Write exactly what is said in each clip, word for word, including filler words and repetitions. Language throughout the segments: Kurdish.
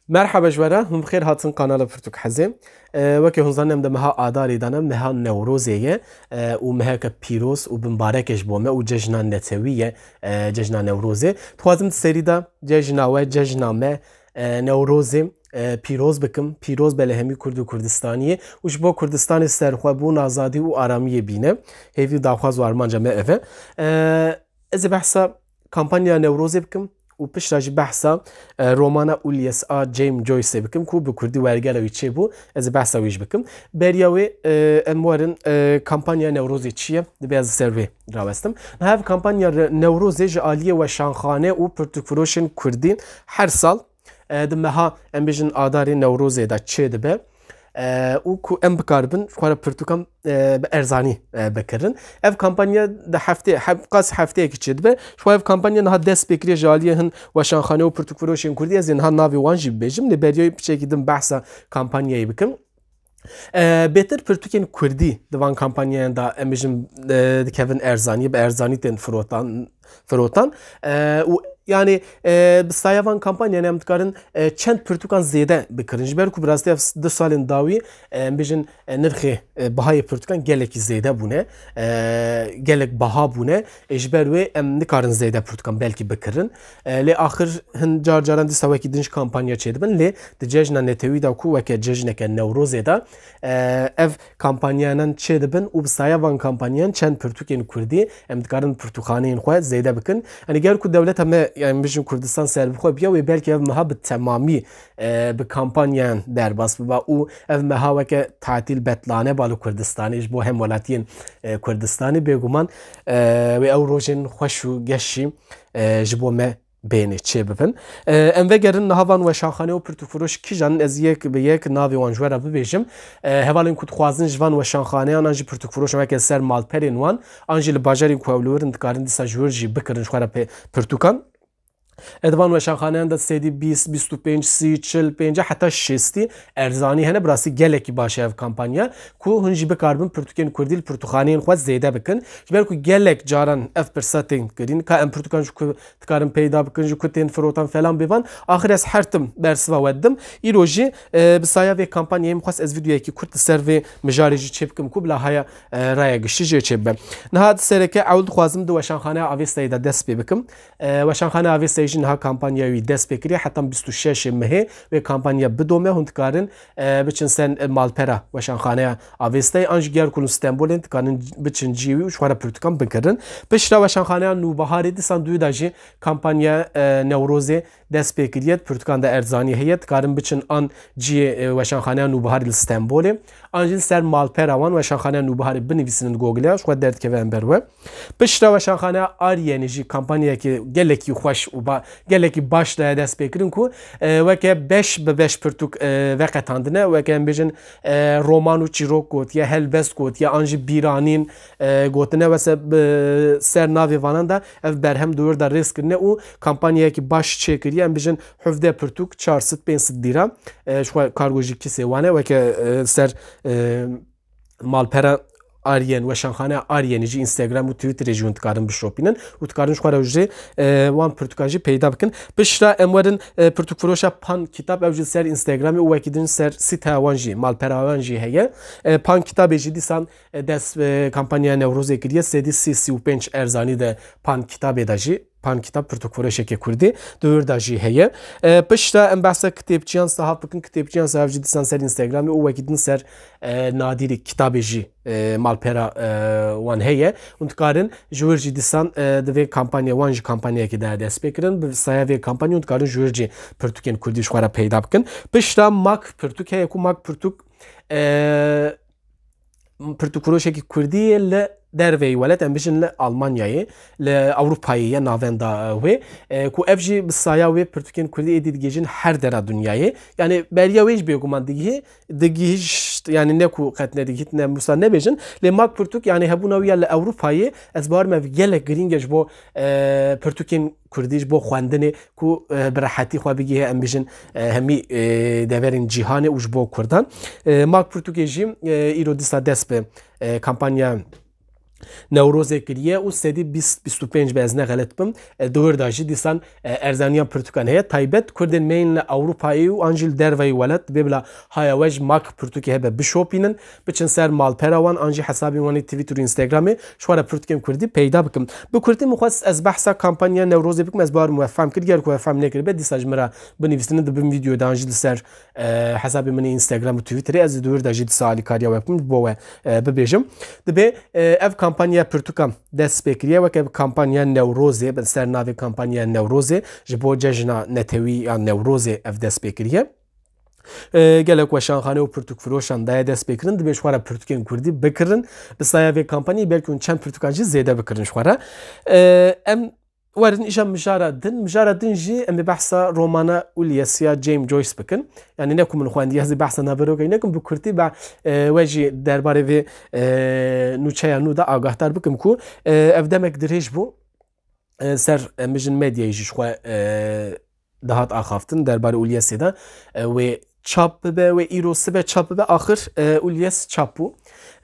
Merhaba ji we re, hûn bi xêr hatin kanala Pirtûk Hezê. E, weke hûn zanin em di meha Adarê de ne, meha Newrozê ye, e, û meheke pîroz û bimbarek e ji bo me û cejna netewî ye, e, cejna Newrozê. Dixwazim di serî de cejna we, cejna me, e, Newrozê, e, pîroz bikim. Pîroz be li hemî Kurd û Kurdistaniyê û ji bo Kurdistanê serxwebûn, azadî û aramiyê bîne. Hêvî û daxwaz û armanca me ev e. E, ez ê behsa kampanya Newrozê bikim û piştre jî behsa, e, romana Ulysses A James Joyceê bikim ku bi kurdî wergera wî çêbû, ez ê behsa wî jî bikim. Beriya wê, e, em werin, e, kampanya Newrozê çi ye? Dibe ez li ser wê rawestim. Niha ev kampanya re-, Newrozê ji aliyê weşanxane û pirtûkfiroşên kurdî her sal, e, di meha, em bêjin, Adarê, Newrozê de çêdibe. E, û ku em bikaribin ji xwe re pirtûkan, e, bi erzanî, e, bikirin. Ev kampanya di heftê, he-, qas hefteyekî çêdibe. Ji xwe ev kampanya niha dest pê kiriye ji aliyê hin weşanxane û pirtûkfiroşên kurdî. Ez ê niha navê wan jî bibêjim. Lê beriya wê piçekî din behsa kampanyayê bikim. E, bêtir pirtûkên kurdî di van kampanyayan de, em bêjin, e, dikevin erzaniyê, bi erzanî tên firotan, firotan. E, û, yanî, e, bi saya van kampanyayan em dikarin, e, çend pirtûkan zêde bikirin. Ji ber ku bi rastî ev s-, du salên dawî, e, em bêjin, e, nirxê, e, bihayê pirtûkan gelekî zêde bûne, e, gelek biha bûne. E, ji ber wê em nikarin zêde pirtûkan belkî bikirin. E, lê axir hin car caran dîsa wekî din jî kampanya çêdibin, lê di cejna netewî de ku weke cejneke Newrozê de, e, ev kampanyayan çêdibin û bi saya van kampanyayan çend pirtûkên kurdî em dikarin pirtûkxaneyên xwe zêde bikin. Yanî ger ku dewleta me, yanî bijin Kurdistan serbixwe biya, wê belkî ev meha bi temamî, e, bi kampanyayan derbas biba û ev meha weke tatîl betlane ba li Kurdistanê ji bo hemwelatiyên, e, Kurdistanê. Bêguman, e, wê ew rojên xweş û geş jî, e, ji bo me bênê çêbibin. E, em vegerin niha van weşanxane û pirtûkfiroş kîjan in, ez yek bi yek navê wan ji we re bibêjim. E, hevalên ku dixwazin ji van weşanxaneyan an jî pirtûkfiroşan weke ser malperên wan, an jî li bajarên ku ew li wir in dikarin dîsa ji wir jî bikirin ji xwe re pê-, pirtûkan. E, di van weşanxaneyan de sedî bîst, bîst û pênc, sî, çil, pêncî heta şêstî erzanî hene. Bi rastî gelekî baş e ev kampanya ku hûn jî bikaribin pirtûkên kurdî li pirtûkxaneyên xwe zêde bikin. Ji ber ku gelek caran ev pirsa tên kirin, ka em pirtûkan ji ku dikarin peyda bikin, ji ku tên firotan falan bêvan. Axir ez her tim bersiva we didim. Îro jî, e, bi saya vê kampanyayê min xwest ez vîdeoyekî kurt li ser vê mijarê jî çêbikim ku bila haya, e, raya giştî jê çêbibe. Niha di sereke ewil dixwazim di weşanxaneya Avestayê de dest pê bikim. E, weşanxaneya Avestayê jî niha kampanya wî dest pê kiriye. Heta bîst û şeş mehê wê kampanya bidome. Hûn dikarin, e, biçin ser, e, malpera weşanxaneya Avestayê. An jî ger ku li Stenbolê dikarin biçin ciyê wî û ji xwe re pirtûkan bikirin. Piştre weşanxaneya Nûbiharê dîsan dû da jî kampanya, e, Newrozê dest pê kiriye. Pirtûkan de erzanî heye. Dikarin biçin an ciyê, e, weşanxaneya Nûbiharê li Stenbolê. An jî li ser malpera wan weşanxaneya Nûbiharê binivîsînin Google'a, ji xwe derdikeve em ber we. Piştre weşanxaneya Aryenê jî kampanyayekî gelekî xweş û ba-, gelekî baş daye dest pê kirin ku, e, weke beş bi beş pirtûk, e, veqetandine, weke em bêjin, e, roman û çîrok gotiye, helbest gotiye, an jî bîranîn, e, gotine, wese bi ser navê vanan de ev berhem di wir de rêz kirine û kampanyayekî baş çêkiriye, em bêjin hevdeh pirtûk, çar sed pênc sed lîra, e, ji xwe kargo jî kîsê wan e, weke, e, ser, e, malpera Aryen, weşanxaneya Aryenê jî Instagram û Twitterê jî hûn dikarin bişopînin û dikarin ji xwe re jî, e, wan pirtûkan jî peyda bikin. Piştre em werin, e, pirtûkfiroşa Pan Kitab, ew jî ser Instagramê û wekî din ser sîteya wan jî, malpera wan jî heye. E, Pan Kitabê jî dîsan, e, dest, e, kampanya Newrozê kiriye, sedî sî, sî û pênc erzanî de Pan Kitabê de jî Pan Kitab pirtûkfiroşeke kurdî di wir de jî heye. E, piştre em behsa kitêbçiyan sahav bikin. Kitêbçiyan sahav jî dîsan ser Instagramê û wekî din ser, e, Nadîrê Kitabê jî, e, malpera, e, wan heye. Hûn dikarin ji wir jî dîsan, e, di vê kampanya wan jî kampanyayekê de dest pê kirin. Bi saya vê kampanya hûn dikarin ji wir jî pirtûkên kurdî ji xwe re peyda bikin. Piştre Mak Pirtûk heye ku Mak Pirtûk, e, pirtûkfiroşekî kurdî ye li derveyî welat, em bijin li Almanyayê, li Ewropayê ye navenda, e, wê, e, ku ev jî bi saya wê pirtûkên kurdî êdî digihîjin her dera dinyayê. Yanî beriya wê jî bêguman digihî, digihîşt, yanî ne ku qet nedigihît, ne wisa nebêjin. Lê Mak Pirtûk, yanî hebûna wî ya li Ewropayê, ez bawer me ev gelek girîng e ji bo, e, pirtûkên kurdî, ji bo xwendinê ku, e, bi rehetî xwe bigihê, em bijin, e, hemî, e, deverên cîhanê û ji bo kurdan. E, Mak Pirtûkê jî, e, îro dîsa dest bi, e, kampanya Newrozê kiriye û sedî bîst, bîst û pênc be ez ne xelet bim. E, di wir de jî dîsan, e, erzaniya pirtûkan heye. Taybet Kurdên me yên li Ewropayê û an jî li derveyî welat dibê bila haya we ji mak pirtûkê hebe bişopînin, biçin ser malpera wan an jî hesabên wan ê Twitter û Instagramê ji xwe re pirtûkên Kurdî peyda bikin. Bi Kurdî min xwest ez behsa kampanya Newrozê bikim, ez bawerim we fehm kir, ger ku we fehm nekiribe dîsa ji min re binivîsînin di bin vîdeo de an jî li ser, e, hesabê min ê Instagram û Twitterê, ez ê di wir de jî dîsa alîkariya we bikim, ji bo we, e, bibêjim. Dibê, e, ev kampanya pirtûkan dest pê kiriye, weke bi kampanya Newrozê, bi ser navê kampanya Newrozê, ji bo cejna netewî ya Newrozê ev dest pê kiriye. E, gelek weşanxane û pirtûkfiroşan daye dest pê kirin, dibê ji xwe re pirtûkên Kurdî bikirin. Bi saya vê kampanyayê belkî hûn çend pirtûkan jî zêde bikirin ji xwe re. E, em werin îja mijara din. Mijara din jî em ê behsa romana Ulyess ya James Joyce bikin. Yani ne ku min xwendiye, ez ê behsa naverokê nekim, bi kurtî be, e, we jî derbarê vê, e, nûçeya nû de agahdar bikim ku, e, ev demek dirêj bû, e, ser, e, mijin medyayê jî ji xwe, e, dihat axaftin derbarê Ulyessê de, e, wê çap bibe, wê îro sibe çap bibe, axir, e, Ulyess çap bû.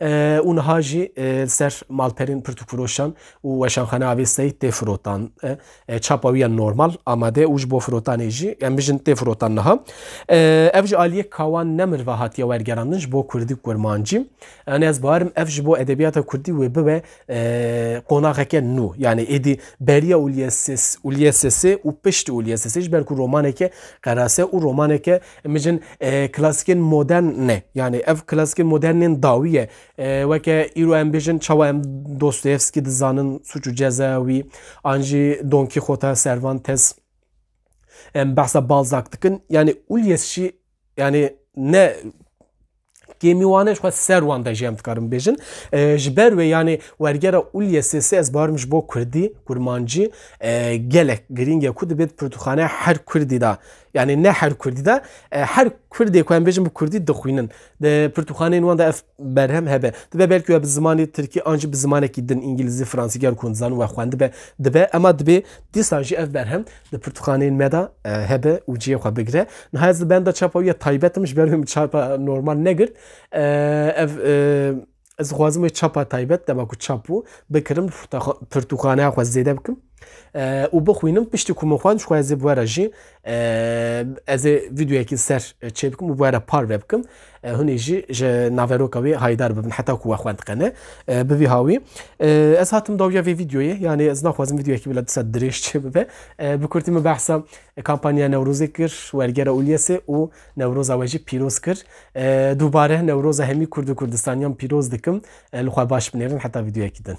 E, û niha jî, e, li ser malperên pirtûkfiroşan û weşanxane Avestayê tê firotan. E, e, çapa wî ya normal amade û ji bo firotanê jî, em bijin tê firotan niha. E, ev ji aliyê Kawan Nemir ve hatiye wergerandin ji bo kurdî û kurmancî. Yani ez bawerim ev ji bo edebiyata kurdî wê bibe, e, qonaxeke nû. Yani êdî beriya Ulyesses-, Ulyessesê û piştî Ulyessesê, ji ber ku romaneke qerase û romaneke mijin, e, klasikên modern ne. Yani ev klasikên modernên dawî ye. E, weke îro em bêjin, çawa em Dostoyevskî dizanin, Suç û Ceza wî, an jî Don Quixote, Cervantes, em behsa Balzac dikin. Yani Ulyess jî, yani ne kêmî wan e, ji xwe ser wan de jî em dikarin bêjin. E, ji ber wê, yani wergera Ulyessesê ez bawerim ji bo kurdî, kurmancî, e, gelek girîng e ku dibê di pirtûxaneya her kurdî de, yani ne her kurdî de, e, her kurdê ku em bêjin bi kurdî dixwînin. Di pirtûxaneyên wan de ev berhem hebe. Dibe belkî we bi zimanê tirkî an jî bi zimanekî din, îngilîzî, fransî, ger ku hûn dizanin we xwendibe, dibe, ema dibê dîsan jî ev berhem di pirtûxaneyên me de, e, hebe û cihê xwe bigire. Niha ez li benda çapa wî ya taybet im, ji ber wê min çapa normal negirt. E, ev, e, ez dixwazim wê çapa taybet, dema ku çap bû, bikirim, pirtûxa-, pirtûxaneya xwe zêde bikim, e, û bixwînim, piştî ku min xwend, ji xwe ez ê bi we re jî, e, ez ê vîdeoyekî ser, e, çê bikim û bi we re parve bikim. E, hûn ê jî ji naveroka wê haydar bibin, heta ku we xwend qene. E, bi vî hawî, e, ez hatim dawiya vê vîdeoyê, yani ez naxwazim vîdeoyekî bila dîsa dirêj çê bibe. E, bi kurtî min behsa, e, kampanya Newrozê kir, wergera Ulyesê û Newroza we jî pîroz kir. E, dubare Newroza hemî Kurd û Kurdistaniyan pîroz dikim. E, li xwe baş binêrin, heta vîdeoyekî din.